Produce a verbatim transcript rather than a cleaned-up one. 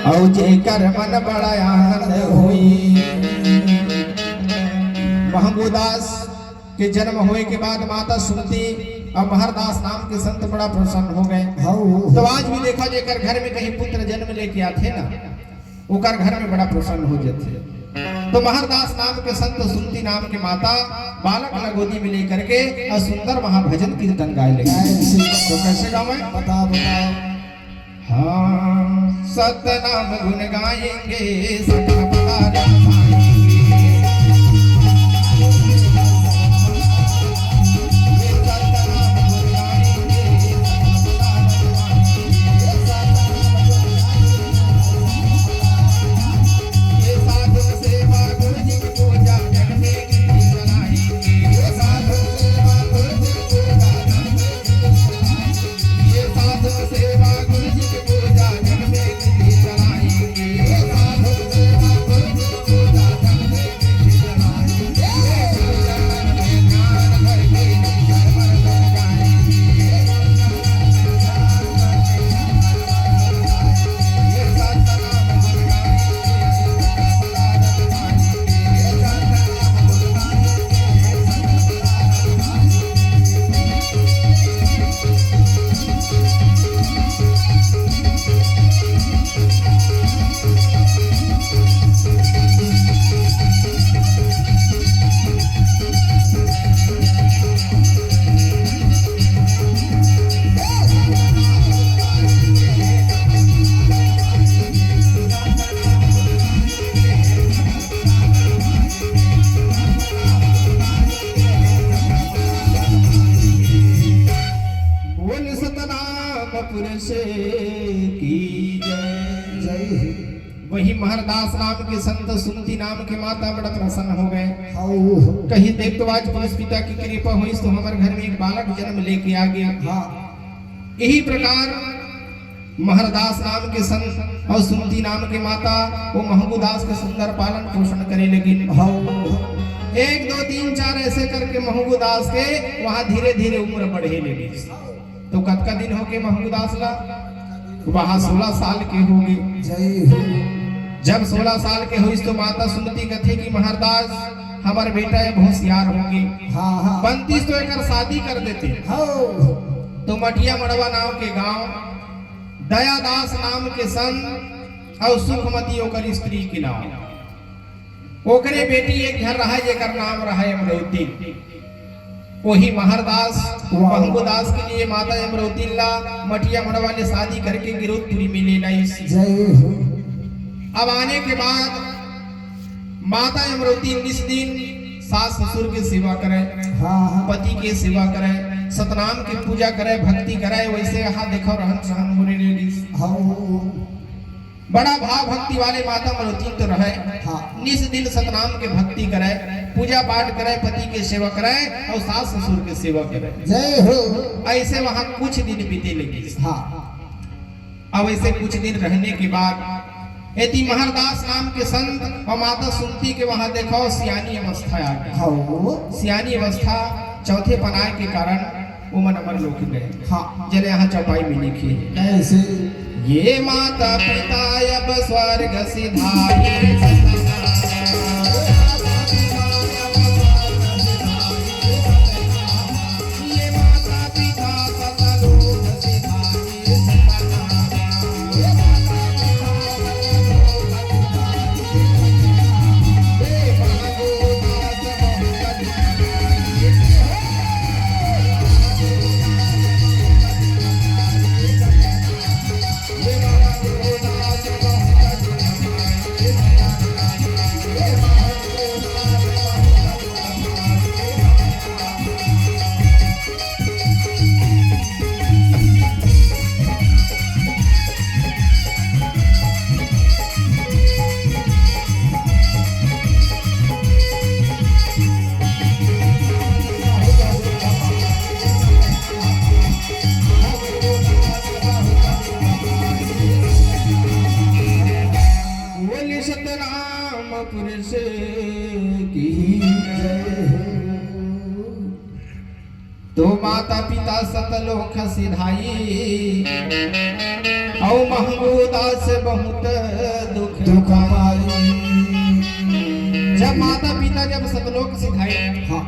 अउ जेकर मन बड़ा आनंद होई। महंगूदास के जन्म होए के बाद माता सुमति अउ महरदास नाम के संत बड़ा प्रसन्न हो गए। हौ। तो आज भी देखो, जेकर घर में कहीं पुत्र जन्म लेके आथे ना, ओकर घर में बड़ा प्रसन्न हो जाथे। तो महरदास नाम के संत सुमति नाम के माता बालक ला गोदी में लेकर के अउ सुंदर महाभजन कीर्तन गाए लगे। गाए लगे। तो कैसे गावे? बताओ, बताओ। हाँ, सतनाम गुण गाएंगे, सतनाम गुण गाएंगे। बोल सतनाम पुरुष की जय। जय हो। वही महरदास नाम के संत सुमति नाम के माता बड़ा प्रसन्न हो गए। हौ। कही, "देख तो आज पुरुष पिता की कृपा होइस तो हमर घर में एक बालक जन्म लेके आ गया।" हाँ। यही प्रकार महरदास नाम के संत अउ सुमति नाम के माता वो महंगूदास के सुंदर पालन पोषण करे लगिन। हौ। एक, दो, तीन, चार ऐसे करके महंगूदास के वहाँ धीरे धीरे उम्र बढ़े लगिस। तो कतका दिन होगे महंगूदास ला? वहाँ सोलह साल के होगे। जय हो। जब सोलह साल के होइस तो माता सुमति कथे कि महरदास, हमर बेटा अब होशियार होगे। हाँ, हाँ। बनतिस तो एकर शादी कर देते। हौ। तो मटिया मड़वा नाम के गांव, दयादास नाम के संत अउ सुखमती ओकर स्त्री के नाम। ओकरे बेटी एक घर रहा, जेकर नाम रहा अमरौती। वही महरदास, वाह। महंगूदास के लिए माता अमरौती ला मटिया मड़वा ले शादी करके गिरौदपुरी में ले लाइस। जय हो। अब आने के बाद माता अमरौती निस दिन सास ससुर के सेवा करे, हाँ, हाँ। पति के सेवा करे, सतनाम के पूजा करे, भक्ति करे, वैसे यहाँ देखो रहन सहन होने लगिस। हाँ। बड़ा भाव भक्ति वाले माता अमरौती तो रहे। हाँ। निस दिन सतनाम के भक्ति करे, पूजा पाठ करे, पति के सेवा करे अउ सास ससुर के सेवा करे। जय हो। ऐसे वहाँ कुछ दिन बीते लगिस। हाँ। अब ऐसे कुछ दिन रहने के बाद यदि महरदास नाम के संत अउ माता सुमति के वहाँ देखो सियानी अवस्था आ गई। हाँ। सियानी अवस्था चौथे पनाय के कारण ओमन अमर लोक गए। हाँ। जले यहाँ चौपाई में लिखे हे। कैसे? ये माता पिता अब स्वर्ग सिधारे। बोल सतनाम पुरुष की जय हो। तो माता पिता सतलोक सिधाई, अउ महंगू दास बहुत दुख दुख पाई। जब माता पिता जब सतलोक सिधाए, हाँ।